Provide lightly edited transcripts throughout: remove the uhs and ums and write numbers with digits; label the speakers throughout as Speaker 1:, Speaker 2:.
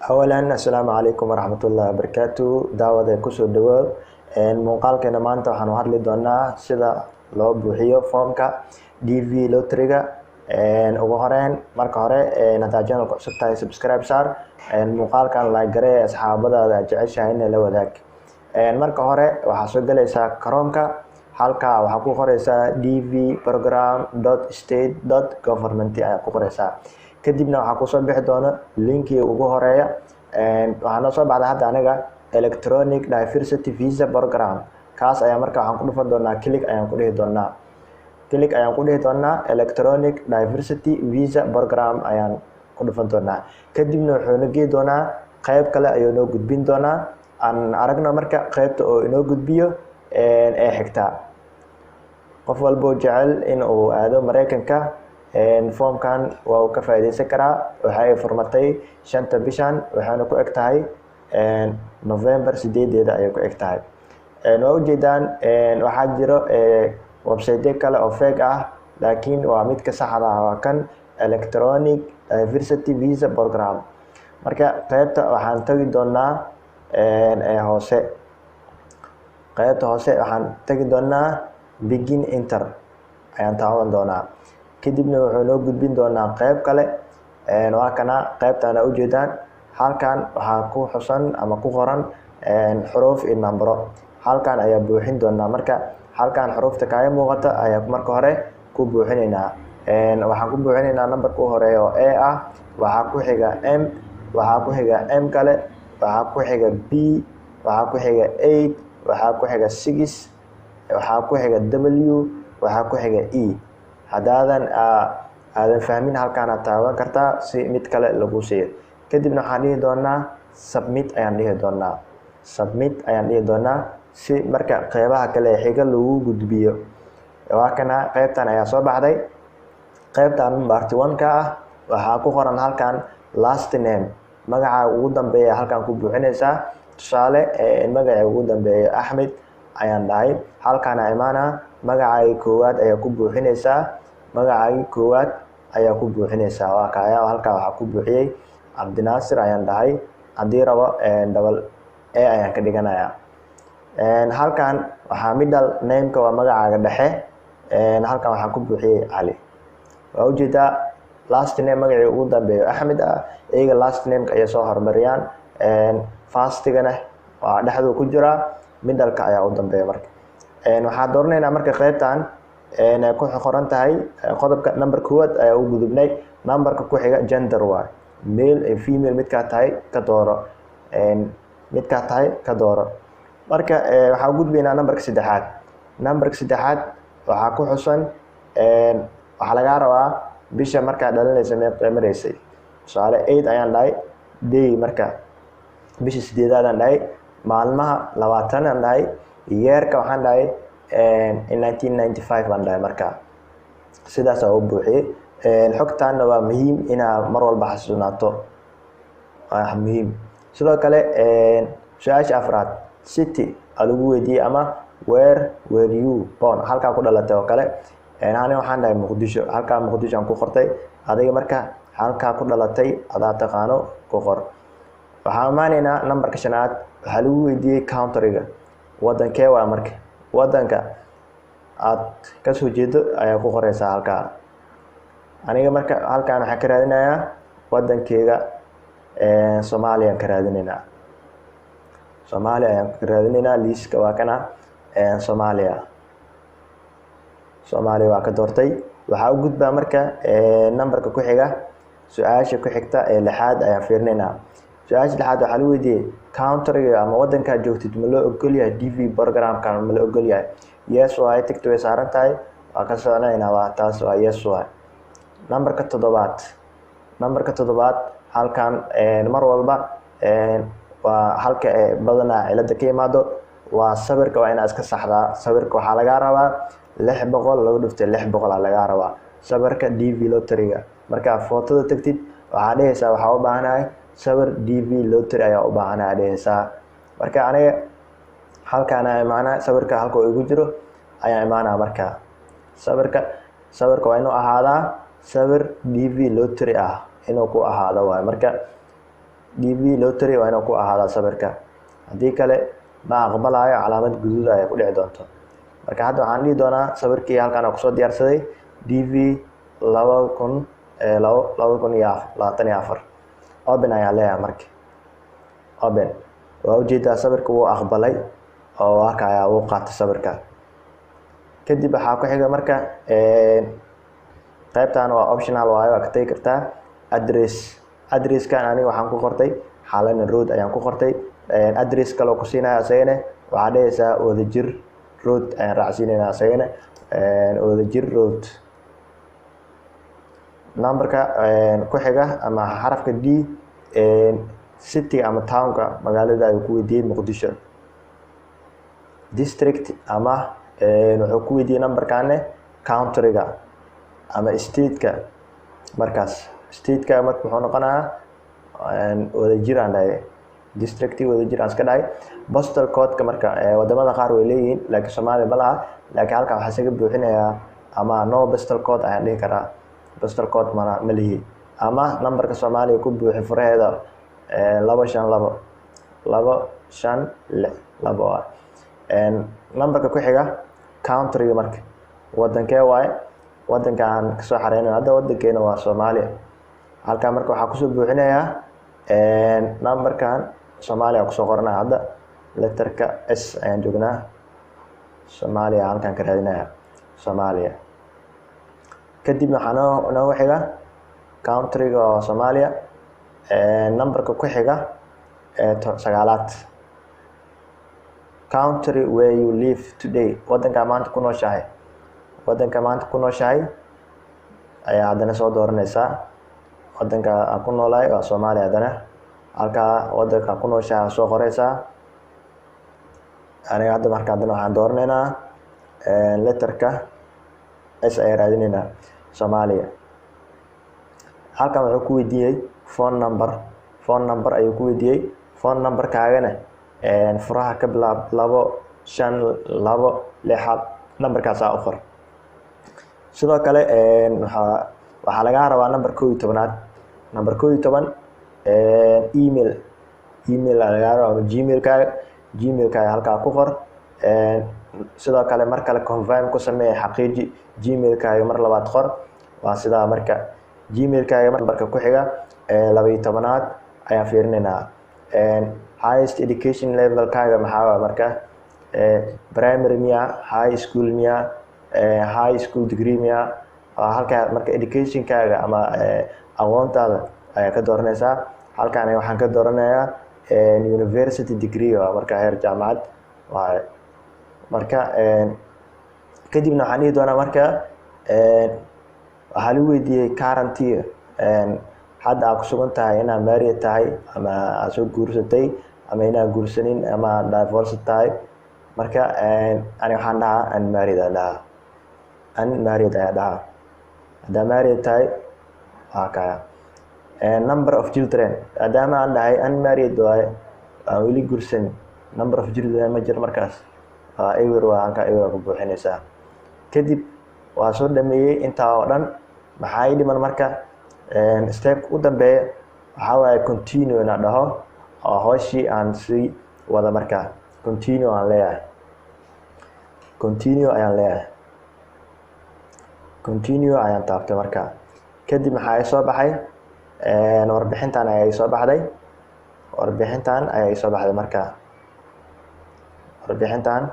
Speaker 1: Awalan, assalaamu calaykum waraxmatullaahi wabarakaatu. Daawada, kusoo dhawow muuqaalkeena. Maanta waxaanu hadli doonaa sida loo buuxiyo foomka DV lotteryga. Ugu horeyn, marka hore, haddaad channelka cusub tahay, subscribe saar, muuqaalkan like garee, asxaabadaada aad jeceshahay in la wadaag. Marka hore waxaa soo galaysaa Chromeka. Halkaa waxaa ku qoreysaa dvprogram.state.government ayaa ku qoreysaa. Kadibna waxaa kusoo bixi doona linkii ugu horeeya. Waxaa noo soo baxda hadda aniga Electronic Diversity Visa Program. Kaas ayaa marka waxaan ku dhufan doonaa, click ayaan ku dhihi doonaa, click ayaan ku dhihi doonaa. Electronic Diversity Visa Program ayaan ku dhufan doonaa. Kadibna wuxuu na gei doonaa qeyb kale ayuu noo gudbin doonaa. Aan aragno marka qeybta oo inoo gudbiyo ee xigta. Qof walboo jecel in uu aado Mareykanka, foomkan waa uu ka faa'iideysan karaa. Waxa ay furmatay 5-ta bishan, waxaana ku eg tahay November 8-deeda ayay ku eg tahay. Waa ujeedaan, waxaa jiro websiteyo kale oo fake ah, laakiin waa midka saxda ah, waa kan Electronic Diversity Visa Program. Marka qeybta waxaan tagi doonaa ee hoose. Qeybta hoose waxaan tagi doonaa, begin enter ayaan taaban doonaa. Kadibna wuxuu noo gudbin doonaa qeyb kale. Waa kana qeybtan aa ujeedaan. Halkan waxaa ku xusan ama ku qoran xuruuf iyo nambaro. Halkan ayaa buuxin doonaa. Marka halkan xuruufta kaaga muuqata ayaa marka hore ku buuxineynaa. Waxaan ku buuxineynaa nambarka u horeeya oo A ah. Waxaa ku xiga M, waxaa ku xiga M kale, waxaa ku xiga B, waxaa ku xiga 8, waxaa ku xiga 6, waxaa ku xiga W, waxaa ku xiga E. Haddaadan aadan fahmin, halkaanaad taaban kartaa si mid kale lagu siiyo. Kadibna waxaan dhihi doonaa submit ayaan dhihi doonaa, submit ayaan dhihi doonaa, si marka qeybaha kale ee xiga lagu gudbiyo. Waa kana, qeybtan ayaa soo baxday. Qeybtan part one ka ah waxaa ku qoran halkan last name. Magaca ugu dambeeya halkan ku buuxinaysaa. Tusaale, magaca ugu dambeeya Axmed ayaan dhahay. Halkaana imaana, magacaaga koowaad ayaa ku buuxinaysaa, magacaagi koowaad ayaa ku buuxinaysaa. Waa kaya, halkaa waxaa ku buuxiyey Cabdinaasir ayaan dhahay. Haddii rabo, double A ayaan ka dhiganayaa. Halkan waxaa middle nameka, waa magacaaga dhexe. Halkan waxaa ku buuxiyey Cali. Waa ujeedaa, last name magacii ugu dambeeyo Axmed ah. Iyaga last nameka ayay soo horumariyaan, firstigana waa dhexduu ku jiraa, middleka ayaa u dambeeya. Marka waxaa dooranaynaa marka qeybtan ku qoran tahay qodobka number koowaad ayaa u gudubnay. Numberka ku xiga gender waay, male iyo female midkaa tahay ka dooro, midkaa tahay ka dooro. Marka waxaa u gudbaynaa numberka saddexaad. Numberka saddexaad waxaa ku xusan, waxaa lagaa rabaa bisha markaa dhalinaysa meeqay maraysay. Tusaale, 8 ayaan dhahay day, marka bisha sideedaadaan dhahay, maalmaha 20 aan dhahay, yearka waxaan dhahay in 1995 baan dhahay. Marka sidaas aa u buuxiyey. Xogtaanna waa muhiim inaa mar walba xasuusnaato, waa muhiim. Sidoo kale, su-aasha afraad, city aa lagu weydiiyey ama where were you born, halkaa ku dhalatay oo kale. Ani waxaan dhahay Muqdisho. Halkaa Muqdisho aan ku qortay. Adiga marka halkaa ku dhalatay adaa taqaano, ku qor. Waxaan imaanaynaa numberka shanaad. Waxaa lagu weydiiyey countryga, wadankee waa. Marka wadanka aad kasoo jeedo ayaa ku qoreysaa halkaa. Aniga marka halkan waxaan ka raadinayaa wadankeyga Soomaaliya ka raadineynaa, Soomaaliya ayaan ka raadineynaa. Liiska waa kana, Soomaaliya. Soomaaliya waa ka doortay. Waxaa u gudbaa marka numberka ku xiga. Su-aasha ku xigta ee lixaad ayaan fiirineynaa. Su-aasha lixaad waxaa lagu weydiiyey countryga ama wadankaad joogtid ma loo ogol yahay DV programkan, ma la ogol yahay? Yes waay, tickta way saaran tahay. Waa ka soconaynaa, waa taas, waa yes waay. Numberka toddobaad, numberka toddobaad halkan mar walba waa halka badanaa cilada ka imaado, waa sawirka. Waa inaad iska saxdaa sawirka. Waxaa lagaa rabaa 600 lagu dhuftay 600 aa lagaa rabaa sawirka DV lotteryga. Markaa footada tagtid, waxaa dhehaysaa waxaa u baahanahay sawir DV lottery ayaa u baahanahay dhehaysaa. Marka aniga halkaan imaanaa, sawirka halka uu igu jiro ayaa imaanaa. Marka sawirka waa inuu ahaadaa sawir DV lottery ah inuu ku ahaado waaye. Marka DV lottery waa inuu ku ahaadaa sawirka, haddii kale ma aqbalayo, calaamad guduud ayaa ku dhici doonto. Marka hadda waxaan dhihi doonaa sawirkii halkaan aan kusoo diyaarsaday DV 2024, open ayaa leeyahay. Marka open, waa ujeedaa, sawirka wuu aqbalay oo waa wuu qaatay sawirka. Kadib waxaa ku xiga marka qaybtan waa optional waayo, waa ka tagi kartaa. Address, addresskan aniga waxaan ku qortay Xalane Road ayaan ku qortay. Address kaloo ku siinaya asagana, waxaa dhehaysaa Wadajir Road ayaan raacsiinaynaa asagana, Wadajir Road. Numberka ku xiga ama xarafka D, city ama townka, magaalada ayuu ku weydiiyey, Muqdisho. District ama wuxuu ku weydiiyey numberkane countryga ama stateka. Markaas stateka marka muxuu noqonayaa? Wadajir aan dhahay, district Wadajir aan iska dhahay. Postal codeka marka wadamada qaar way leeyihiin, laakiin Soomaaliya ma laha. Laakiin halkan waxaa isaga buuxinayaa ama no postal code ayaan dhihi karaa, postal code mana ma lihi, ama numberka Soomaaliya ku buuxi, furaheeda 252, 2562. Numberka ku xiga countryga, marka wadankee waaye wadanka aan kasoo xareynayo? Hadda wadankeena waa Soomaaliya. Halkan marka waxaa kusoo buuxinayaa numberkan Soomaaliya kusoo qoranaya. Hadda letterka S ayaan joognaa, Soomaaliya halkan ka raadinaya, Soomaaliya. Kadib waxaa noo noogu xiga countryga oo Soomaaliya. Numberka ku xiga sagaalaad, country where you live today, wadanka maanta ku nooshahay. Wadanka maanta ku nooshahay ayaa haddana soo dooranaysaa. Wadanka aan ku noolahay waa Soomaaliya. Haddana halkaa wadanka ku nooshahay soo qoreysaa. Aniga hadda marka haddana waxaan dooranaynaa letterka S ayaan raadineynaa, Soomaaliya. Halkan wuxuu ku weydiiyey phone number, phone number ayuu ku weydiiyey. Phone numberkaagana furaha ka bilaab, 2, 5, 2, 6, numberkaasaa u qor. Sidoo kale waxaa lagaa rabaa number 11aad, number 11, email. Email lagaa rabaa ama Gmailkaaga, Gmailkaaga halkaa ku qor. Sidoo kale mar kale confirm ku samee, xaqiiji Gmailkaaga, mar labaad qor. Waa sidaa marka Gmailkaaga. Numberka ku xiga 12aad ayaan fiirinaynaa. Highest education levelkaaga maxaa waa? Marka primary miya, high school miya, high school degree miya? Halkaa marka educationkaaga ama aqoontaada ayaa ka dooranaysaa. Halkaan waxaan ka dooranayaa university degree, waa marka heer jaamacad waaye. Marka kadibna waxaan dhihi doonaa, marka waxaa lagu weydiiyey current hadda aad ku sugan tahay, inaad married tahay ama aad soo guursatay ama inaad guursanin ama divorce tahay. Marka ani waxaan dhahaa unmarried ayaan dhahaa, unmarried ayaa dhahaa. Haddaa married tahay, waa kaya. Number of children, maadaama aan dhahay unmarried waaye, aan weli guursanin, number of children ma jiro. Markaas waa ewer, waa halkaa ewer ku buuxinaysaa. Kadib waa soo dhameeyey intaa oo dhan. Maxaa ii dhiman? Marka step u dambeeya waxaa waaye continue inaan dhaho oo hawshii aan sii wada. Markaa continue aan leeyahay, continue ayaan leeyahay, continue ayaan taabtay. Marka kadib maxaa ii soo baxay? Warbixintan ayaa ii soo baxday, warbixintan ayaa ii soo baxday. Marka warbixintan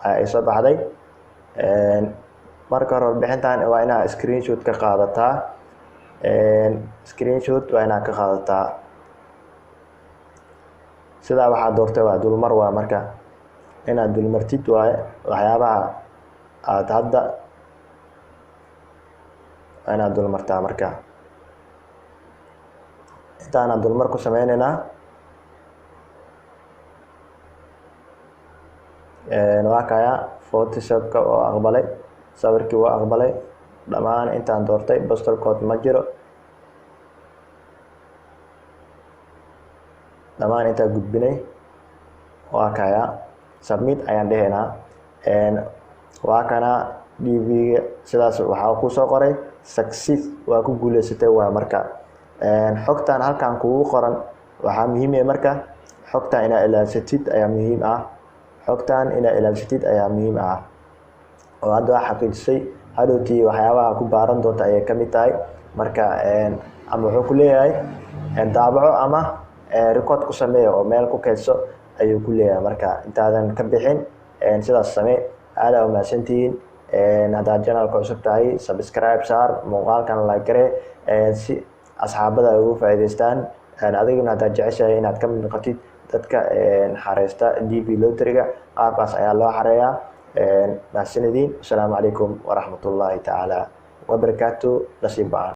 Speaker 1: ayaa ii soo baxday. Marka hore warbixintan waa inaa screenshot ka qaadataa, screenshot waa inaa ka qaadataa. Sidaa waxaa doortay waa dulmar, waa marka inaad dulmartid waaye waxyaabaha aad hadda, waa inaad dulmartaa. Marka intaanaan dulmar ku sameyneynaa, waa kaya, Photoshopka oo aqbalay, sawirkii waa aqbalay, dhammaan intaan doortay, postal code ma jiro, dhammaan intaan gudbinay, waa kaya. Submit ayaan dhehaynaa. Waa kana DV-ga, sidaas waxaa kusoo qoray success, waa ku guuleysatay. Waa marka xogtan halkan kugu qoran. Waxaa muhiim ah marka xogtan inaad ilaalsatid ayaa muhiim ah. Xogtan inaad ilaalsatid ayaa muhiim ah oo hadda waa xaqiijisay. Hadhowtii waxyaabaha ku baaran doonta ayay kamid tahay. Marka ama wuxuu ku leeyahay daabaco ama record ku sameeya oo meel ku keydso ayuu ku leeyahay. Marka intaadan ka bixin sidaas samee. Aad aa umahadsantihiin. Haddaad channelka cusub tahay, subscribe saar, muuqaalkan like garee si asxaabada ay ugu faa'iidaystaan. Adiguna haddaad jeceshahay inaad ka mid noqotid dadka xareysta DV lotteryga, qaabkaas ayaa loo xareeyaa. Mahadsanediin. Asalaamu calaykum waraxmatullaahi tacaala wabarakaatu. Nasiib wacan.